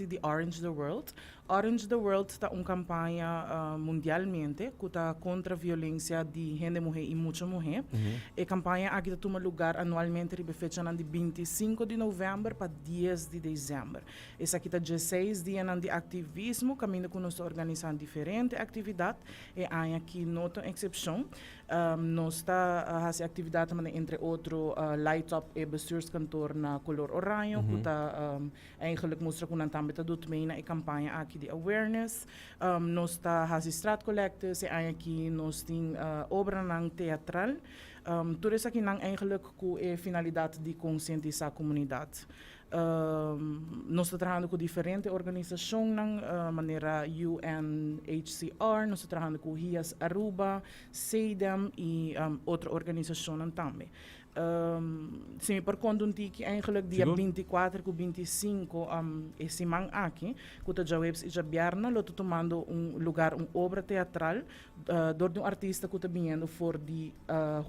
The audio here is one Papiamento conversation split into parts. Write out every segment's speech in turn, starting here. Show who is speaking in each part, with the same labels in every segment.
Speaker 1: Di Orange the World. Orange the World ta un kampaña mundialmente ku ta kontra violensia di hende muhé i mucha muhé. E kampaña aki ta tuma lugar anualmente riba e fechanan di 25 di novèmber pa 10 di desèmber. Esaki ta 16 dianan di aktivismo kaminda ku nos ta organisá diferente aktividat. E aña aki no ta un eksepshon. Nos ta hasi aktividatnan manera entre otro light up e bestuurskantoor na kolor oraño ku ta Eigenlijk mustra ku nan tambe ta dut mee na e kampaña aki di awareness. Nos ta hasi straatcollectes, e aña aki nos tin obranan teatral. Tur esakinan eigenlijk ku e finalidat di konsientisá komunidat. Nos ta trahando ku diferente organisashonnan manera UNHCR, nos ta trahando ku HIAS Aruba, CEDEM i otro organisashonnan tambe. Si mi por konta un tiki eigenlijk dia 24 ku 25 e siman aki ku ta djaweps i djabièrnè lo ta tumando un lugar un obra teatral dor di un artista ku ta biniendo for di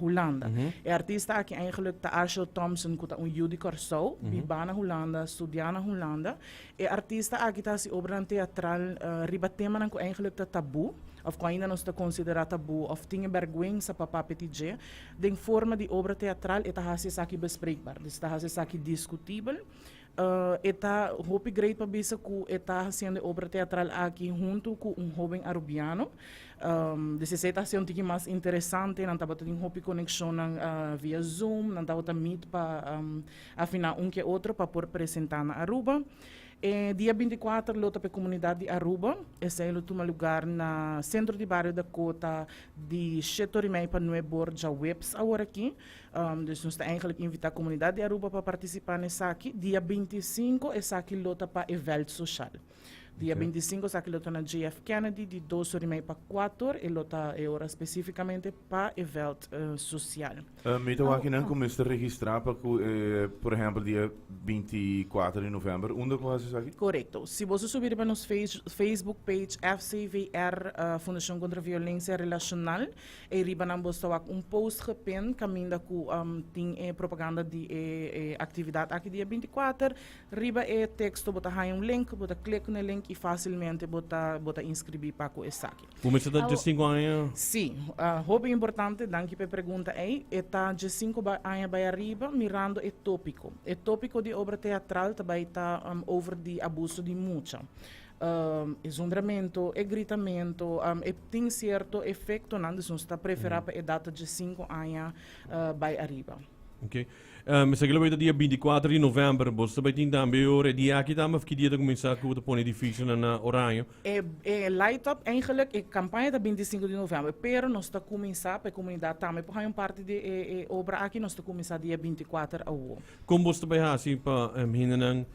Speaker 1: Hulanda. E artista aki eigenlijk ta Arshel Thompson ku ta un yu di Kòrsou, bibá na Hulanda, studiá na Hulanda. E artista aki ta hasi obranan teatral riba temanan ku eigenlijk ta tabú òf ku ainda nos ta konsiderá tabú òf tin e bèrgwensa pa papia di dje. Den forma di obra teatral e ta hasi esaki bespreekbaar, dus e ta hasi esaki diskutibel. E ta hopi great pa bisa ku e ta hasiendo e obra teatral aki huntu ku un hoben arubiano. Dus esei ta hasi un tiki mas interesante, nan tabata tin hopi konekshonnan via Zoom, nan tabata meet pa afiná un ke otro pa por presentá na Aruba. E dia 24 lo ta pa e komunidat di Aruba. Esei lo tuma lugar na Sentro di Bario Dakota di shete or i mei pa nuebe or djaweps aworakí. Dus nos ta eigenlijk invitá komunidat di Aruba pa partisipá na esaki. Dia 25 esaki lo ta pa e vèlt soshal. Dia 25 esaki lo ta na JF Kennedy di 2:30 pa 4, e lo ta e ora specificamente pa e veld social.
Speaker 2: Mi ta wak nan ku mester registrá pa ku e, por ehèmpel dia 24 di novèmber. Unda ku hasi esaki?
Speaker 1: Korekto. Si boso subi riba nos Facebook page FCVR, Fundashon Kontra Violensia Relashonal, ei riba nan boso ta wak un post gepin kaminda ku tin e propaganda di e aktividat aki dia 24. Riba e teksto bo ta haña un link, bo ta klik na e link i fásilmente bo ta bo ta inskribí pa ku esaki.
Speaker 3: Kuminsá ta 15 aña?
Speaker 1: Sí, hopi importante, danki pa e pregunta ei. E ta 15 aña bai ariba mirando e tópiko. E tópiko di e obra teatral ta bai ta over di abuso di mucha. E zundramentu, e gritamentu, e tin sierto efektonan, dus nos ta preferá pa e edat ta 15 aña bai ariba.
Speaker 3: Oké. Esaki lo bay ta dia 24 di november. Boso ta bay tin tambe e ora e dia aki tambe of ki dia ta cuminsa cu ta pone edificionan na Oraño?
Speaker 1: E e light up eigenlijk e campaña ta 25 di november, pero nos ta cuminsa pa e comunidad tambe por haña un parti di e e obra aki, nos ta cuminsa dia 24 awo.
Speaker 3: Con boso ta bay haci pa hendenan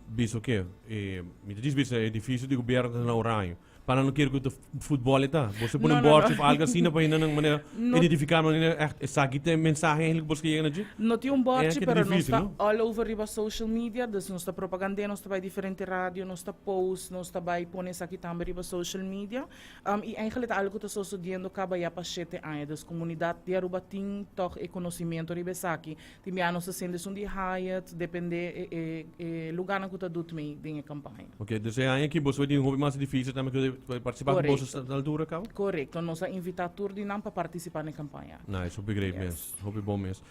Speaker 3: bisa oke e mi ta djis bisa e edificio di gobierno ta na Oraño. Pa nan no kere ku ta futbòl e ta. Bo se pone un bòrchi of algu asina pa hende nan manera identifiká manera ègt esaki ta e mensahe eigenlijk ku bo yega na dje.
Speaker 1: No tin un bòrchi pero nos ta all over riba social media, dus nos ta propagand'é, nos ta bai diferente radio, nos ta post, nos ta bai pone esaki tambe riba social media. I eigenlijk ta algu ku ta sosodiendo kaba ya pa shete aña. Dus komunidat di Aruba tin tòg e konosimiento riba esaki. Tin bia nos ta sende esun di Hyatt, depende e e lugarnan ku ta dut mee den e kampaña.
Speaker 3: Ok, dus e aña aki boso bai tin hopi mas difícil tambe ku bai partisipá ku boso
Speaker 1: Korekto.
Speaker 3: na altura kaba?
Speaker 1: Korekto, nos a invitá tur di nan pa partisipá na e kampaña aki.
Speaker 3: Nice, hopi great mes, hopi bon mes.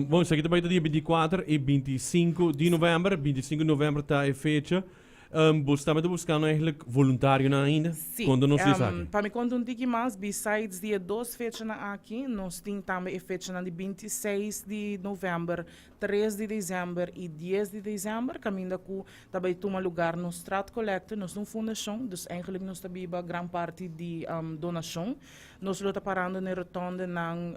Speaker 3: Bon, esaki ta bai ta dia 24 i 25 di novèmber, 25 di novèmber ta e fecha. Bo sta mester buscando eigenlijk voluntarionan ainda?
Speaker 1: Sí.
Speaker 3: Conta nos di esaki.
Speaker 1: Pa mi conta un tiki mas, besides di e dos fechanan aki, nos tin tambe e fechanan di 26 di november, 3 di december y 10 di december, caminda cu ta bay tuma lugar nos straatcollecte. Nos ta un fundacion, dus eigenlijk nos ta biba gran parti di donacion. Nos lo ta parando na e rotondenan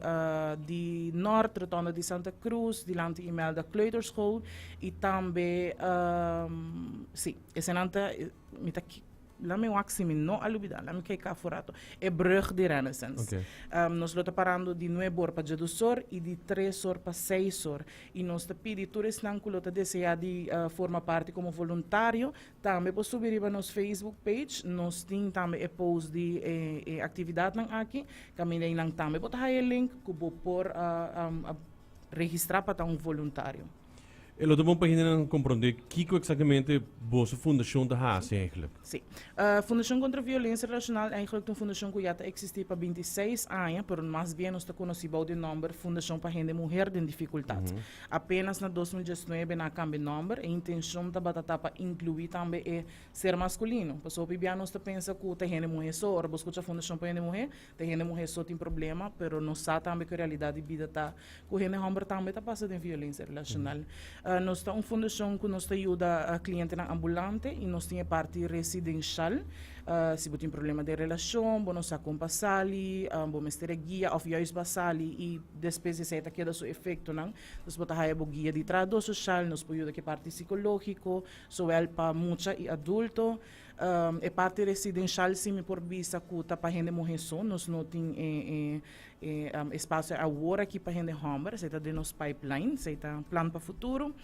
Speaker 1: di Nort, rotonde di Santa Cruz, dilanti Imelda Kleuterschool y tambe, si, esenan ta, mi ta laat mi wak si mi no a lubida, laat mi kijk afo rato, e brug di Renaissance. Nos lo ta parando di nuebe or pa djedos or y di tres or pa seis or. Y nos ta pidi tur esnan cu lo ta desea di forma parti como voluntario Tambe por subi riba nos Facebook page. Nos tin tambe e post di e e actividadnan aki. Caminda eynan tambe bo ta haya e link cu bo por registra pa ta un voluntario.
Speaker 3: E lo ta bon pa hendenan komprondé kiko eksaktamente boso fundashon ta hasi eigenlijk.
Speaker 1: Sí. Fundashon Kontra Violensia Relashonal eigenlijk ta un fundashon ku ya ta eksistí pa 26 aña, pero mas bien nos ta konosí bou di nòmber Fundashon pa Hende Muher den Difikultat. Apenas na 2019 nan a kambia nòmber. E intenshon tabata ta pa inkluí tambe e ser maskulino. Pasobra hopi bia nos ta pensa ku ta hende muhé so. Ora bo skucha Fundashon pa Hende Muhé, ta hende muhé so tin problema, pero nos sa tambe ku e realidat di bida ta ku hende hòmber tambe ta pasa den violensia relashonal. Nos ta un fundashon ku nos ta yuda klientenan ambulante i nos tin e parti residenshal. Si bo tin problema den relashon, bo no sa kon pa sali, bo mester e guia òf juist bo a sali i despues di esei ta keda su efektonan, dus bo ta haya bo guia di trahadó soshal, nos por yuda ku e parti sikológiko, zowel pa mucha i adulto. E parti residenshal si mi por bisa ku ta pa hende muhé so, nos no tin e e espasio awor aki pa hende hòmber, esei ta den nos pipeline, esei ta plan pa futuro.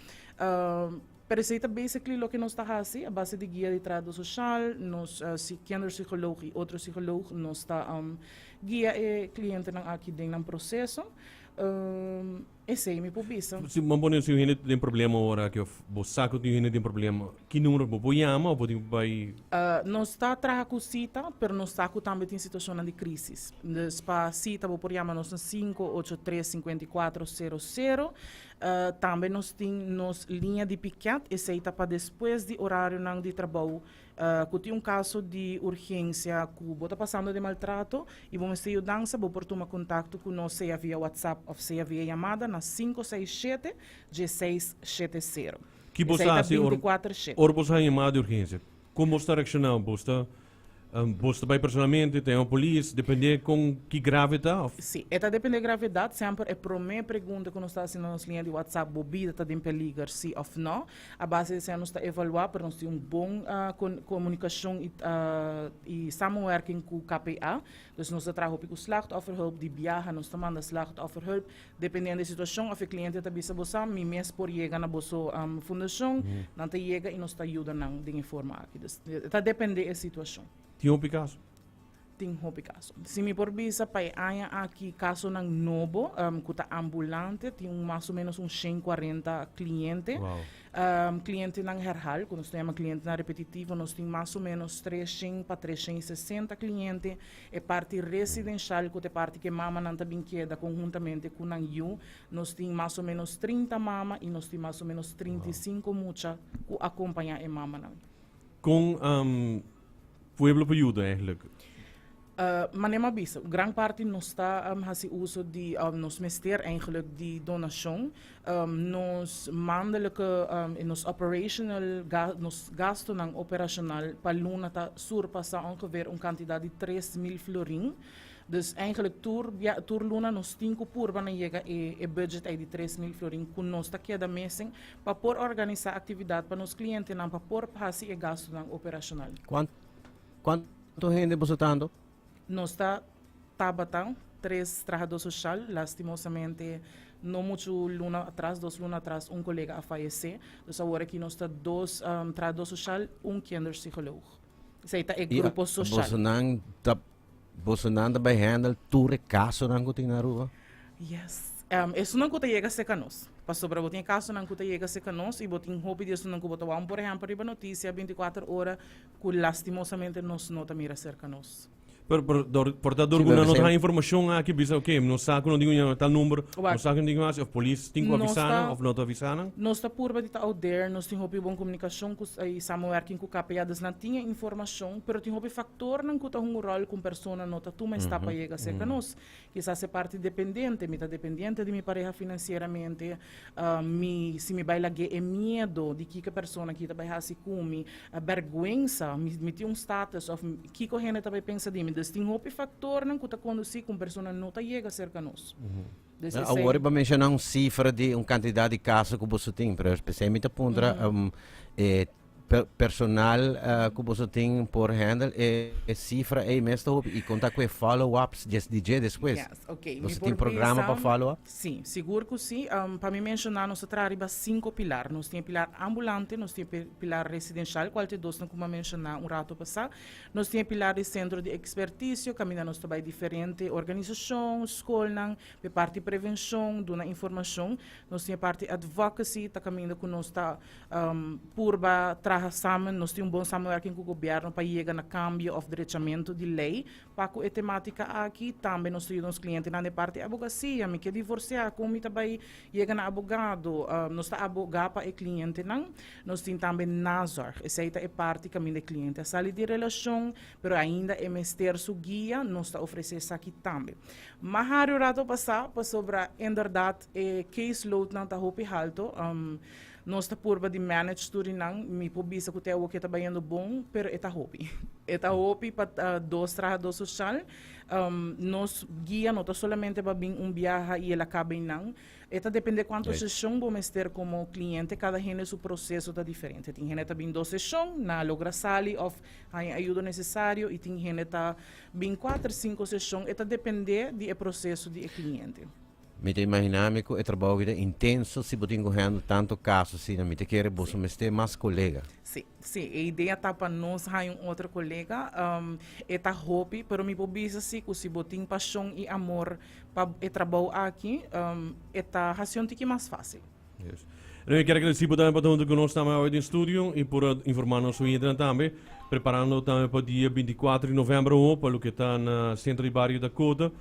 Speaker 1: Pero esei ta basically loke nos ta hasi a base di guia di trahadó soshal, nos kinderpsycholoog i otro psycholoog nos ta guia e klientenan aki den nan proseso. Esei mi por bisa.
Speaker 3: Si bo pone si un hende den problema ora aki of bo sa ku tin un hende den problema, ki numero bo por yama of bo tin ku bai?
Speaker 1: Nos ta traha ku sita, pero nos sa ku tambe tin situashonnan di krisis. Dus pa sita bo por yama nos na 583 54 00. Tambe nos tin nos liña di piket, esei ta pa despues di orarionan di trabou Ku tin un kaso di urgensia ku bo ta pasando den maltrato i bo mester yudansa, bo por tuma kontakto ku nos sea via WhatsApp òf sea via yamada na 567 1670.
Speaker 3: Ki bo
Speaker 1: Esei
Speaker 3: sa
Speaker 1: ta
Speaker 3: hasi ora
Speaker 1: 24/7.
Speaker 3: ora bo sa haña yamada di urgensia? Kon bo ta reakshoná? Bo ta bo ta bai personalmente, ta yama polis, dependé kon ki grave ta òf?
Speaker 1: Sí, e ta dependé gravedat. Semper e promé pregunta ku nos ta hasi na nos liña di WhatsApp, bo bida ta den peliger, sí òf nò? A base di esei nos ta evaluá, pero nos tin un bon komunikashon i samenwerking ku KPA. Dus nos ta traha hopi ku slachtofferhulp, di biaha nos ta manda slachtofferhulp, dependiendo di e situashon òf e kliente ta bisa bo sa, mi mes por yega na boso fundashon, nan ta yega i nos ta yuda nan den e forma aki. Dus ta depende e situashon.
Speaker 3: Tin hopi kaso?
Speaker 1: Tin hopi kaso. Si mi por bisa pa e aña aki kasonan nobo ku ta ambulante tin un mas o menos un 140 kliente. Klientenan herhal, ku nos ta yama klientenan repetitivo, nos tin mas o menos 300 pa 360 kliente. E parti residenshal ku ta e parti ku e mamanan ta bin keda konhuntamente ku nan yu, nos tin mas o menos 30 mama i nos tin mas o menos 35 mucha ku akompañá e mamanan.
Speaker 3: Kon Pueblo por yuda eigenlijk?
Speaker 1: Manera mi a bisa, gran parti nos ta hasi uso di, nos mester eigenlijk di donashon. Nos maandelijke, nos operational, nos gastonan operashonal pa luna ta surpasa ongeveer un kantidat di 3000 florin. Dus eigenlijk tur bia, tur luna nos tin ku purba na yega e e budget ei di 3000 florin ku nos ta keda mesen pa por organisá aktividat pa nos klientenan pa por hasi e gastunan operashonal.
Speaker 4: Kuan, kuantu hende boso ta ando?
Speaker 1: Nos ta tabata tres trahadó soshal, lastimosamente no muchu luna atras, dos luna atras un kolega a fayesé. Dus awor aki nos ta dos trahadó soshal, un kinderpsycholoog. Esei ta e grupo soshal.
Speaker 4: Bosonan ta Bosonan ta bai handle tur e kasonan ku tin na Aruba?
Speaker 1: Yes. Esunnan ku ta yega serka nos. Pasobra bo tin e kasonan ku ta yega serka nos i bo tin hopi di esunnan ku bo ta wou por ehèmpel riba notisia 24 ora ku lastimosamente nos no ta mira serka nos.
Speaker 3: Pero por dor por ta dor ku nan no ta haña informashon aki bisa oke nos sa ku no tin ku yama tal number, nos sa ku no tin ku hasi òf polis tin ku avisa nan òf no ta avisa nan.
Speaker 1: Nos ta purba di ta out there, nos tin hopi bon komunikashon ku i samenwerking ku KPA, dus nan tin e informashon, pero tin hopi faktornan ku ta hunga un ròl ku un persona no ta tuma e stap pa yega serka nos. Kisas e parti dependiente, mi ta dependiente di mi pareha finansieramente, mi si mi bai lag'é e miedo di kiko e persona aki ta bai hasi ku mi, bèrgwensa, mi mi tin un status òf kiko hende ta bai pensa di mi. Dus tin hopi faktornan ku ta kondusí ku un persona no ta yega serka nos. Dus esei.
Speaker 4: Awor bo a menshoná un sifra di un kantidat di kaso ku boso tin, pero p'esei mi ta puntra e. Personal cu boso tin por handle e cifra ey mes ta hopi y conta cu e follow ups djes di dje despues.
Speaker 1: Yes, ok. Mi
Speaker 4: Boso
Speaker 1: por
Speaker 4: tin programa pa
Speaker 1: bisa,
Speaker 4: follow up?
Speaker 1: Sí, sigur cu sí. Pa mi menciona nos ta traha riba cinco pilar. Nos tin e pilar ambulante, nos tin e pilar residencial cual ta e dosnan cu mi a menciona un rato pasa. Nos tin e pilar di centro di experticio caminda nos ta bay diferente organisacion, scolnan, pa e parti prevencion, duna informacion. Nos tin e parti advocacy, ta caminda cu nos ta Purba traha samen, nos tin un bon samenwerking ku gobièrnu pa yega na kambio òf drechamentu di lei pa ku e temátika aki. Tambe nos ta yuda nos klientenan den parti abogasia, mi ke divorsiá, kon mi ta bai yega na abogado? Nos ta abogá pa e klientenan. Nos tin tambe nazorg, esei ta e parti kaminda e kliente a sali di relashon, pero ainda e mester su guia, nos ta ofresé esaki tambe. Mahario rato pasá, pasobra inderdat e caseloadnan ta hopi halto. Nos ta purba di manage tur di nan. Mi por bisa ku te awoki e ta bayendo bon, pero e ta hopi. E ta hopi pa dos trahadó soshal. Nos guia no ta solamente pa bin un biaha i el a kaba einan. E ta depende kuantu seshon bo mester komo kliente. Kada hende su proseso ta diferente. Tin hende ta bin dos seshon, nan a logra sali òf haña ayudo nesesario i tin hende ta bin kuater, sinku seshon. E ta depende di e proseso di e kliente.
Speaker 4: Mi ta imaginá mi ku e trabou aki ta intenso si bo tin ku handle tantu kaso asina. Mi ta kere boso mester mas kolega.
Speaker 1: Sí, sí, e idea ta pa nos haña un otro kolega. E ta hopi, pero mi por bisa sí ku si bo tin pashon i amor pa e trabou aki, e ta hasi un tiki mas fásil.
Speaker 3: Yes. En mi kier agradeci bo tambe pa ta hunto cu nos tambe awe den studio y por a informa nos oyentenan tambe, preparando tambe pa dia 24 di november awo pa loke ta na Centro di Bario Dakota.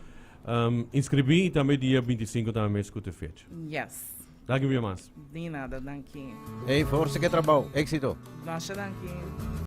Speaker 3: Um, inscribi y tambe dia 25 tambe mes cu te fecha.
Speaker 1: Yes.
Speaker 3: Danki un bia mas.
Speaker 1: Di nada, danki.
Speaker 4: Hey, forza ke trabou. Éxito.
Speaker 1: Masha danki.